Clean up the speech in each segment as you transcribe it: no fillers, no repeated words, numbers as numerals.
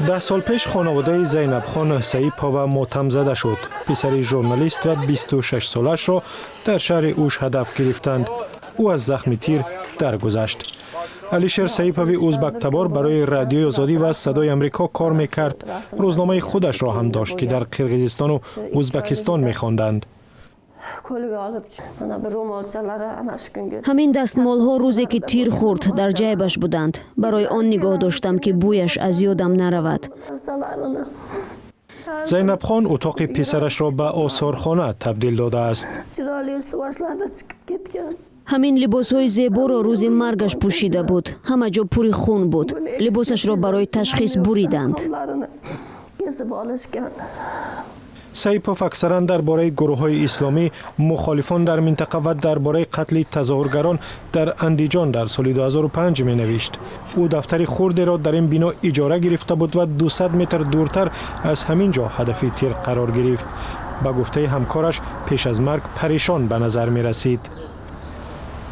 10 сол пеш хонаводаи Зайнабхон Саипова мотамзада шуд. Писари журналист ва 26-солаашро дар шаҳри Уш ҳадаф гирифтанд. Ӯ аз захми тир даргузашт. Алишер Саипови узбактабор барои Радиои Озодӣ ва Садои Амрико кор мекард. Рӯзномаи худашро ҳам дошт, ки дар Қирғизистону Узбакистон мехонданд. Qo'liga olib, mana bir ro'molchalari ana shu kungi. Ҳамин дастмолҳо рӯзе ки тир хӯрд, дар ҷайбаш буданд. Барои он нигоҳ доштам, ки бӯяш аз ёдам наравад. Narsalarini. Зайнабхон утоқи писарашро ба осорхона табдил додааст. Chiroyli usti boshlarida chiqib ketgan. Ҳамин либосҳои зеборо рӯзи маргаш пӯшида буд. Ҳама ҷо пури хун буд. Либосашро барои ташхис буриданд. Qo'llarini kesib olishgan. Саипов аксаран дар бораи гурӯҳҳои исломӣ, мухолифон дар минтақа ва дар бораи қатли тазоҳургарон дар Андиҷон дар соли 2005 менавишт. Ӯ дафтари хурдеро дар ин бино иҷора гирифта буд ва 200 метр дуртар аз ҳамин ҷо ҳадафи тир қарор гирифт. Ба гуфтаи ҳамкораш, пеш аз марг парешон ба назар мерасид.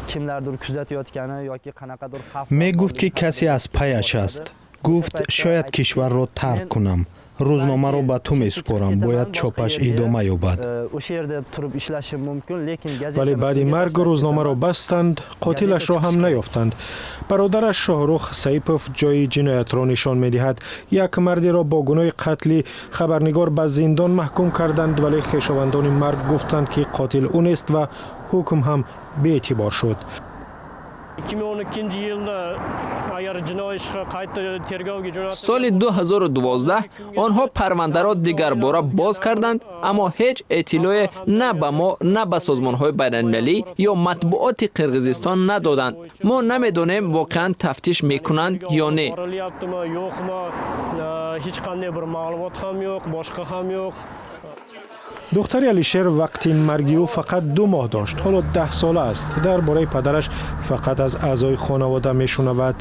Kimlardir kuzatayotgani yoki qanaqadir xavf Мегуфт, ки касе аз паяш аст. Гуфт, шояд кишварро тарк кунам, рӯзномаро ба ту месупорам, бояд чопаш идома ёбад. O'sha yerda turib ishlashim mumkin, lekin Вале баъди марг рӯзномаро бастанд, қотилашро ҳам наёфтанд. Бародараш Шоҳрух Саипов ҷои ҷиноятро нишон медиҳад. Як мардеро бо гуноҳи қатли хабарнигор ба зиндон маҳкум карданд, вале хешовандони мард гуфтанд, ки қотил ӯ нест ва ҳукм ҳам беэътибор шуд. 2012 yilda agar jinoiy ish qayta tergovga jo'natilgan Соли 2012 онҳо парвандаро дигарбора боз карданд, аммо ҳеҷ иттилоъе на ба мо, на ба созмонҳои байналмилалӣ ё матбуоти Қирғизистон надоданд. Мо намедонем, воқеан тафтиш мекунанд ё не. Borilyaptimi, yo'qmi, hech qanday bir ma'lumot ham yo'q, boshqa ham yo'q. Духтари Алишер вақти марги ӯ фақат 2 моҳ дошт. Ҳоло 10-сола аст. Дар бораи падараш фақат аз аъзои хонавода мешунавад.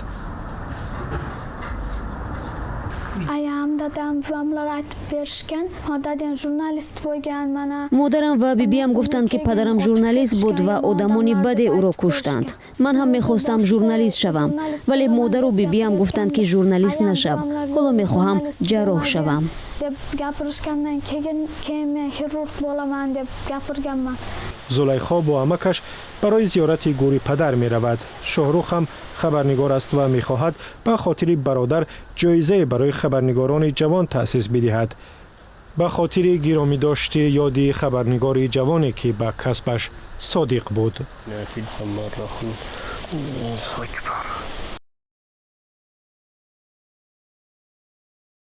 Ayam, dadam, buvamlar aytib berishgan, dadang jurnalist bo'lgan mana. Модарам ва бибиам гуфтанд, ки падарам журналист буд ва одамони баде ӯро куштанд. Ман ҳам мехостам журналист шавам, вале модару бибиам гуфтанд, ки журналист нашав. Ҳоло мехоҳам ҷарроҳ шавам. Deb gapirishgandan keyin men xirurg bo'laman deb gapirganman. Зулайхо бо амакаш барои зиёрати гӯри падар меравад. Шоҳрух ҳам хабарнигор аст ва мехоҳад ба хотири бародар ҷоизае барои хабарнигорони ҷавон таъсис бидиҳад, ба хотири гиромидошти ёди хабарнигори ҷавоне, ки ба касбаш содиқ буд. Allohu akbar.